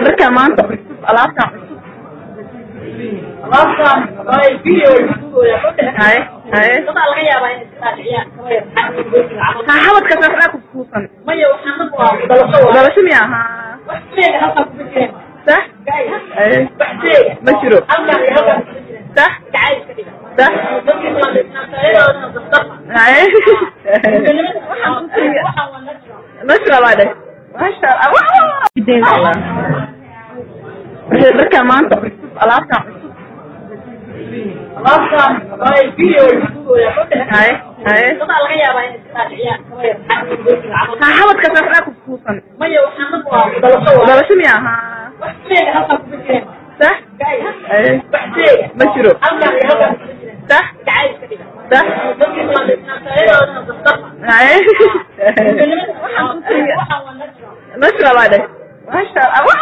Dharka maanta cusub, alaabtan cusub. Haye haye, ha xabadkaas waxbaa ku kuusan. Dhalasho miya? Ha, sax. Haye, ma jiro. Sax sax. Haye, natural baa dheh. Masha Allah. Dharka maanta cusub, alaabtan cusub. Haye haye, ha xabadkaas waxbaa ku kuusan. Dhalasho miya? Ha, sax. Haye, ma jiro. Sax sax. Haye, natural baa dheh. Masha Allah.